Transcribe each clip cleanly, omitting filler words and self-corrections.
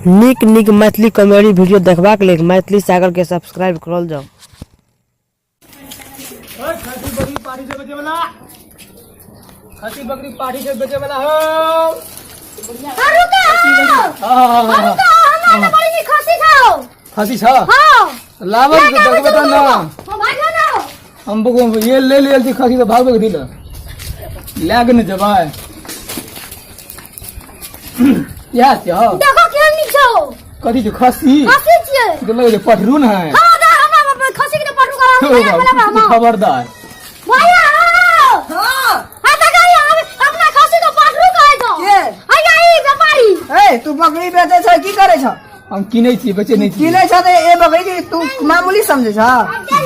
नीक नीक Maithili comedy video देखबाक लेल मैथिली सागर के सब्सक्राइब करल जाउ। खसी बकरी पाठी से बेचे वाला, खसी बकरी पाठी से बेचे वाला हो। हाँ, खसी छ लावल के देखबे त ना हम बको ये ले ले थी खसी तो भागबे के दिल ले के न जबाय या छ देखो केहन नीक छौ। कथी छ खसी? खसी छियै। तो लगे छै पठरू न है। हाँ दा हमरा बाप खसी के पटरू करा ओ बाप, खबरदार। भैया आओ। हाँ। हाँ त गई अपना खसी के पटरू कहै छौ। के? हैया ई व्यापारी। ए तू बकरी बेचै छ की करै छ? हम किनै छी, बेचै नहि छी। किनै छ त ए बकरी के तू मामूली समझै छ?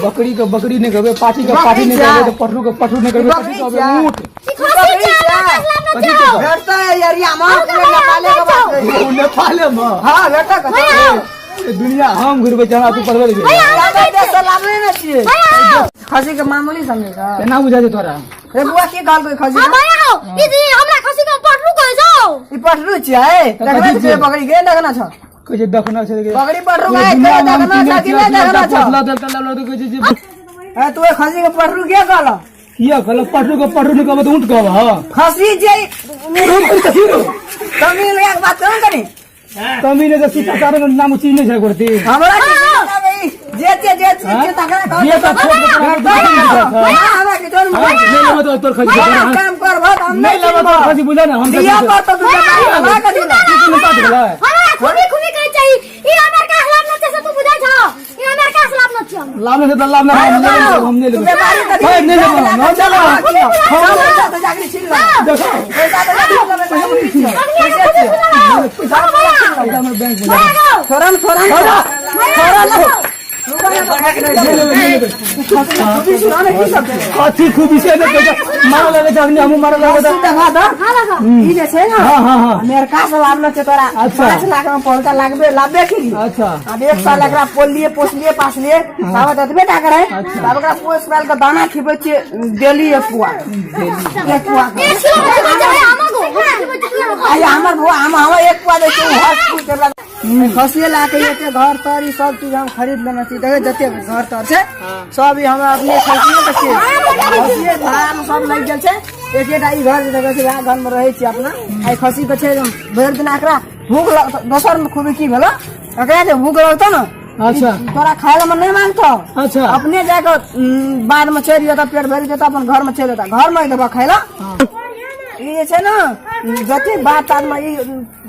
बकरी के बकरी नहि कहबै, पाठी के बकरी पाठी नहि छै। कहबै, तऽ पठरू के पठरू नहि कहबै, बकरी कथी कहबै? छै। ऊँट। ई खसी बकरी छै, छै। हमरा लाभ कथी न छौ। छै? भेटतै एरिया मे, पूरे नेपाले के बात करै ओ नेपाले मे। हाँ, भेटतै कतौ। भैया आओ। ए दुनिया हम घुरबै छी, हमरा तू पढ़बै लिखै। भैया हमरा देश से लाभे नहि छियै। भैया आओ। खसी के मामूली समझै छ? केना बुझा छै तोरा? रे बुआ की कहलकै खसी हाँ के? भैया आओ। ई जी हमरा खसी के पटरू कहै छौ। ई पटरू छियै, तऽ देखना कथी छियै छियै? बकरी के देखना छ? कहै छै देखना छै। बकरी पटरू पूरा के दुनिया मे हम देखना किनै छ कि छी, नहि अपना देखना छ? पठला देल तला लऽ कहै छै जे ए तू ए खसी के पटरू के कहल? किया कहलक पटरू के पटरू नहि कहबै तऽ ऊँट कहबै? हँ खसी जे तमीज लगा के बात करू कनी। तमीज नहि तऽ शिष्टाचार नाम चीज नहि छै करती। हमरा की बताबै जे जे जे जे तकरा कहल। जे तऽ छोट के तोरा हाँ, हमरा के तोर नहि लेबै तऽ तोर खसी काम कर भत हम नहि नहीं लेबै तोर खसी, बुझल ने हम दिया पर तो तू व्यापारी हमरा कथी ला? की कोनो बात भेलै? हमरा खूबी खूबी कहै छै ई अमेरिका से लाभ न छै से तू बुझै छौ? ई अमेरिका से लाभ न छै। लाभ नहि छै तऽ लाभ नहि, हम नहि लेबै, हम नहि तू लेबै। व्यापारी कथी? हे, नहि लेबै हम, हम चलो चलो। चलो तो जाके छीन लो। देखो पैसा तो जाके छीन लो, पैसा छियै। पैसा हमर बैंक में जमा। थोड़ा न थोड़ा न थोड़ा न नहि लेबै, नहि लेबै। खूबी सुना ने की सब छै? कथी खूबी से नहि पैसा मारऽ लगै छै, अखनी हमहूँ मारऽ लगबै तऽ। देखा दऽ ई जे छै ने हाँ हाँ हाँ अमेरिका से लाबलो छै तोरा। अच्छा। 5 लाख में पहुंचा लागबे लाबे के लिए। अच्छा। अब एक साल एकरा पोलिए पोसलिए पासलिए तब एतबे टा करे, तब एकरा पोस पाल के दाना खिबै छियै डेली एक पुआ एक पुआ के। एक किलो खिबै छै हमरा गो, हमरा खिबै छै किलो। आ हमर बौआ हम हम एक पुआ दै छियै, हर चीज के खसिए ला के एते घर तर ई सब चीज हम खरीद लेने छी। देखे जते घर तर छै सब ई हमरा अपने खसिए के छियै, खसिए भाड़ा में सब लागि गेल छै। एकेटा ई घर जे देखै छै वएह घर में रहै छी अपना। आ ई खसी के छै भरि दिना एकरा भूख लग। दोसर में खूबी की भेलो, एकरा जे भूख लगतौ ने, अच्छा, तोरा खाय ला मन नहीं मांगतो। अच्छा। अपने जाके बाद में चलि जेतौ, पेट भरि जेतौ, अपन घर में चलि जेतौ, घर में देबऽ खाय ला। ई जे छै ने जते बात तात में ई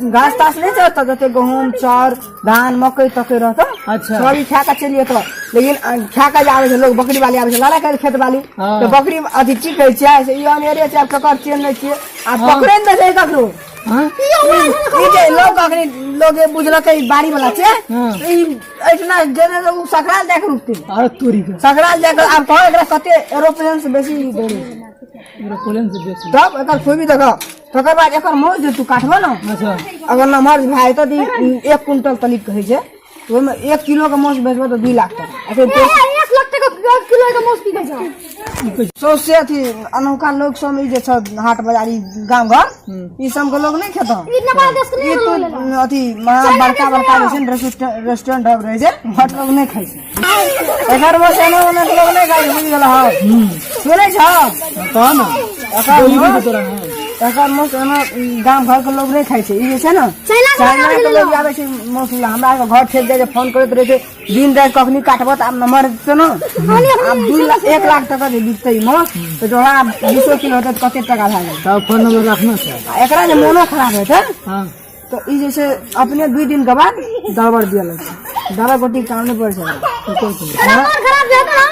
घास तास नहीं चढ़तौ, जते गहूम चाउर धान मकई तकई रहतौ, अच्छा, सब ई खा के चलि जेतौ। लेकिन खा के जे आबै छै लोग, बकरी वाली आबै छै लड़ाई करे खेत वाली, हाँ। तऽ बकरी अथी की कहै छियै से ई अनेरे छै, आब ककर चेन नहि छियै आ पकड़े नहि दै छै ककरो। हाँ? ई जे लोग अखनी लोग जे बुझलकै ई बाड़ी वाला छै, हाँ। ई एहिठिना जेने तऽ उ सकराल जाके रुकतै। अरे तोरी के। सकराल जाके आब कहो एकरा कते एरोप्लेन से बेसी दौड़े। एरोप्लेन से बेसी। तब एकर खूबी देखो, तकर बाद एकर मौज जे तू काटबो ने, अच्छा, अगर नमहर भए जेतौ तऽ ई 1 कुंटल तनिक कहै छै, तऽ ओहिमे 1 किलो के माछ बेचबो तऽ 2 लाख टका एखन। 1 लाख टका किलो के माछ बिकै छै। सौंसे अथी अनौखा लोग सब ई जे छ हाट बाजार ई गाँव घर ई सब के लोग नहीं खेतौ। ई नेपाल देश के ई नहीं तो लोग। अथी महा बड़का बड़का जे छै ने रेस्टोरेंट सब रहै छै, होटल लोग नहि खाइ छै। एकर बस एना ओना के लोग नहि खाइ छै, बुझि गेलहो? सुनै छौ? कह ने। एकर बोली माछ तोरा, हाँ। एकर माछ एना गाम घर के लोग नहि खाइ छै। ई जे छै ने चाइना के चाइना के लोग लोग आबै छै माछ लए, हमरा आरके घर ठेक जाइ छै, फोन करैत रहै छै दिन राति कखनी काटबो। तऽ आब नम्बर देतौ ने, आब 2 लाख 1 लाख टका जे बिकतै ई माछ तऽ जोड़ा 20 किलो हेतै तऽ कते टका भए गेलै? तब फोन नंबर रखना छै। आ एकरा जे मोनो खराब हेतै, हाँ, तऽ ई जे छै अपने 2 दिन के बाद दरबर दिअ लगतै, दवा गोटी के काम नहि पड़ै छै। एकरा मन खराब भेल ना।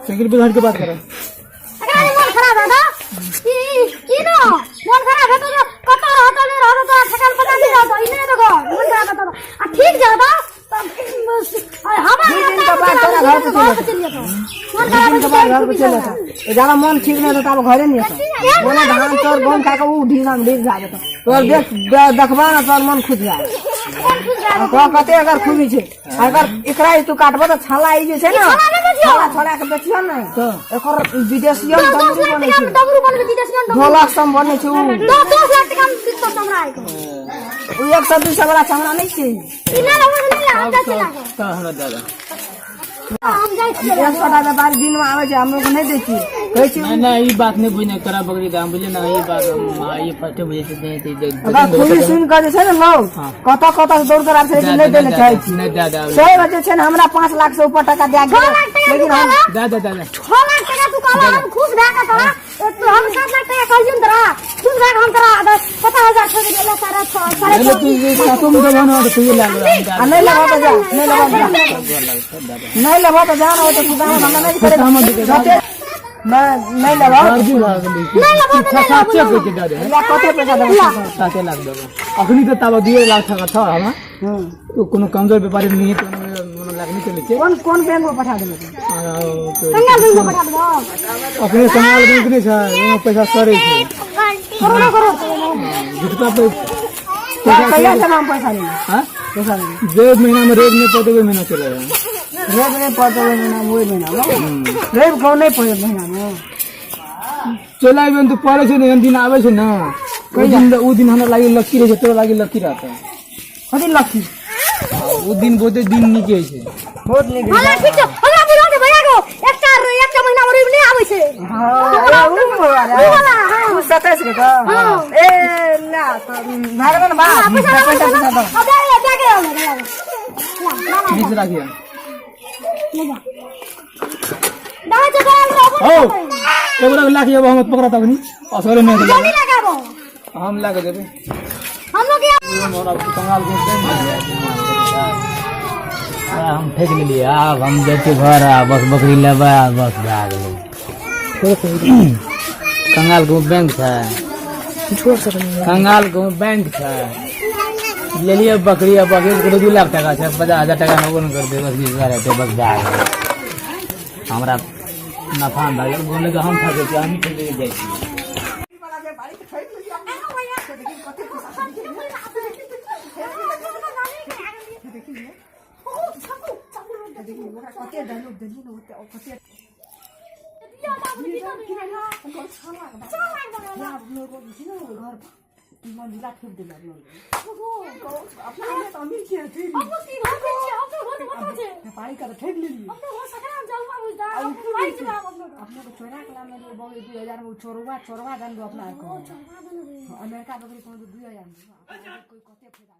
साइकिल पे हट के बात कर। एकरा जे मन खराब हेतौ ई ई न मन खराब हेतौ तऽ कतऽ रहतौ नहि रहतौ तोरा ठेकान पता नहि रहतौ। ई नहि हेतौ घर मन खराब हेतौ आ ठीक जे हेतौ तऽ हवा 2 दिन के बाद तोरा घर पे घर पे चलि जेतौ। मन खराब 2 दिन के बाद घर पे चलि जेतौ। ज्यादा मन ठीक नहि हेतौ तऽ आब घरे नहि जेतौ। बोले धान चाउर गहूम खा कऽ ओ ढीला मे ढील भए जेतौ। तोहर देख देखबा ने तोहर मन खुश भए जेतौ। मन खुश भए आ कह कते एकर खूबी छै। अगर एकरा जे तू काटबो तऽ छाला ई जे छै ने जेतौ। छियो छोड़ा के बेचियो ने तऽ एकर विदेशियन 10 डमरू लाख बनै टका छै में डमरू बनबे विदेशियन डमरू ढोलक सब बनै छै उ 10 लाख टका में बिकतो चमड़ा एको उ 100 200 वाला चमड़ा नहि छै ई ना लेबो नहि ले हम जाइ छी लागे तऽ हमरा दे दे हम जाइ छी 100 टा व्यापारी दिन में आबै छै हम लोग नहि दै छियै कहै छी नहीं नहीं ई बात नहीं बुझने तोरा बकरी दाम बुझले ना ई बात हम ई फर्स्ट बुझे छै दे दे दे ओकरा खुली सुनि कऽ जे छै ने लोग कतऽ कतऽ से दौड़ कर आबै छै लेकिन नहि दै लए चाहै छी नहीं दे दे सही बात जे छै ने हमरा 5 लाख से ऊपर टका दए 6 गेल लाख टका लेकिन तू हम कहला दे दे दे दे 6 लाख टका तू कहला हम खुश भए के तोरा तो हम 7 लाख टका कहलियन तोरा खुश भए के हम तोरा 50,000 छोड़ देलियै 6.5 साढ़े ले छओ तू सातो में देबो ना तो तू ले ले आ नहि लेबऽ तऽ जा नहि लेबऽ तऽ जा नहि लेबऽ तऽ जा ना तऽ सुदामा हमरा नहि करे जते नहि नहि लेबऽ अर्जी भऽ गेलै नहि लेबो तऽ नहि लेबो साचे के दे दे ला कते पैसा देबऽ 7 लाख देबो अखनी तऽ ताबा 2 लाख टका छ हमरा तो कोनो कमजोर व्यापारी नहीं है तो कोनो लाख नहीं चलै छै कोन कोन बैंक में पठा देबै आ, तो कंगाल बैंक में पठा देबो अपने संगाल बैंक नहि छै ओहिमे पैसा सड़ै छै करोड़ो करोड़ झुटका पे कहिया से हम पैसा लेबै हाँ पैसा लेबै जे महीना में रेट नहीं पड़ते ओहि महीना चले जाए रेब नहि पड़तै ओहि महीना में ओहि महीना में रेब कहूँ नहि पड़ै महीना में चलि आबि तऽ पड़ै छै ने एहन दिन आबै छै ने ओहि दिन ओ दिन हमरा लागी लक्की रहै छै तोरा लागी लक्की रहतै कथी लक्की ओ दिन बहुते दिन नीक होइ छै बहुत नीक हाँ ठीक छै हमरा बुझल छै भैया को एकटा एकटा महीना में रवि नहि आबै छै हाँ ए, उ वाला उ वाला, हाँ। उ 27 के तऽ ए ला तऽ भए गेलै ने बात हाँ, पैसा पैसा पैसा दऽ अब दे दे के आउ ले ला ला ला 20 राखिए ले जा दादा चल रहबो हो एगो लाख जब हम पकड़ा तखनी असगरे नहि देबै। जल्दी लगाबो हम लए के देबै हम लोग के हमरा कंगाल के हम ठकि लेलियै आब हम जाइ छियै घर आ बस बकरी लेबै आ बस भए गेलै कंगाल गाँव बैंक छै कंगाल गाँव बैंक छै लेलियै बकरी आ बकरी के 2 लाख टाका छै 50,000 टाका होबो नहि करतै बस 20,000 हेतै बस भए गेलै हमरा नफा भए गेल बोले हम ठकै छियै हमही ठकि जाइ छियै। कते डायलॉग देलियै ने ओते कते घर मंजिला ठोक देलक अपना तऽ अमीर छियै व्यापारी का तऽ ठकि लेलियै अपने को चोरा के लाने रहियै बकरी 2000 में चोरवा चोरवा जान दो अपना को अमेरिका बकरी कोनो 2000 में कोई कते फायदा।